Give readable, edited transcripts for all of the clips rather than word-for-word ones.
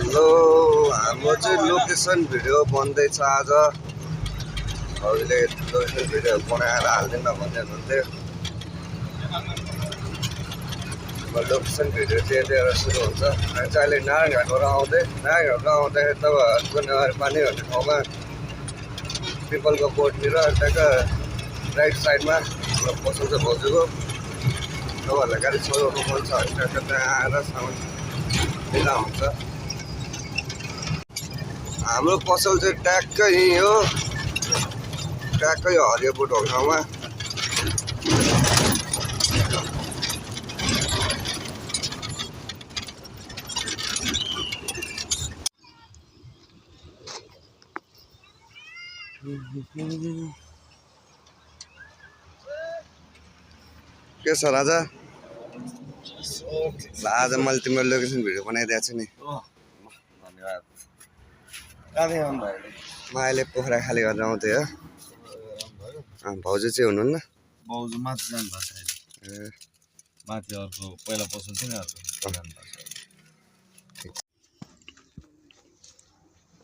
hello हाम्रो चाहिँ location video बन्दैछ आज अहिले लोकेसन भिडियो बनाएर हाल्दैन भन्दै हुनुहुन्थ्यो लोकेसन भिडियो चाहिँ यतिखेर सुरु हुन्छ हामी चाहिँ अहिले नारायणघाटबाट आउँदाखेरि तब गुन्नेवारी पानी भन्ने ठाउँमा पिपलको बोटनिर त्यहाँको राइट साइडमा हाम्रो पसल चाहिँ भाउजूको तपाईँहरूलाई गाडी चलाउनु मन छ भने त्यहाँ आएर सामान लिँदा हुन्छ हाम्रो पसल चाहिँ ट्याक्कै यहीँ हो ट्याक्कै हरियो बोटको ठाउँमा के छ राजा आज मैले तिम्रो लोकेसन भिडियो बनाइदिएको छु नि धन्यवाद कहाँ म अहिले पोखरा खाली गरेर आउँथेँ हो भाउजू चाहिँ हुनुहुन्न भाउजू माथि जानुभएको छ अहिले माथि अर्को पहिला पसल थियो नि अर्को जानुभएको छ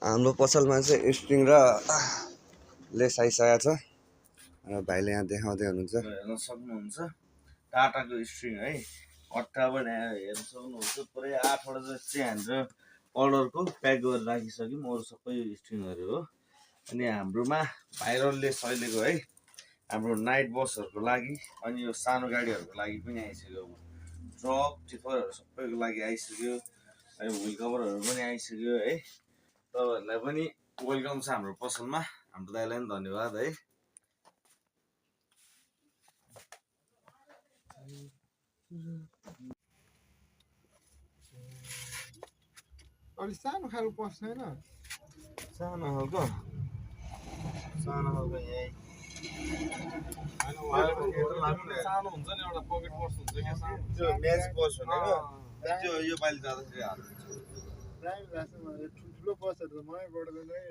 हाम्रो पसलमा चाहिँ स्ट्रिङ र लेस आइसकेको छ र भाइले यहाँ देखाउँदै हुनुहुन्छ हेर्न सक्नुहुन्छ टाटाको स्ट्रिङ है अट्टा पनि हेर्न सक्नुहुन्छ पुरै 8 वटा चाहिँ हाम्रो अर्डरको प्याक गरेर राखिसक्यौँ अरू सबै स्ट्रिङहरू हो अनि हाम्रोमा भाइरल लेस अहिलेको है हाम्रो नाइट बसहरूको लागि अनि यो सानो गाडीहरूको लागि पनि आइसक्यो ट्रक टिफरहरू सबैको लागि आइसक्यो अनि हुल कभरहरू पनि आइसक्यो है तपाईँहरूलाई पनि वेलकम छ हाम्रो पसलमा हाम्रो दाइलाई पनि धन्यवाद है अलि सानो खालको पर्छ होइन सानो खालको यही सानो हुन्छ नि एउटा पकेट पर्स हुन्छ क्या सानो त्यो म्याच पर्स भनेको त्यो यो पालि जाँदाखेरि हाल्नु ठुल्ठुलो पर्सहरू त मलाई पर्दैन है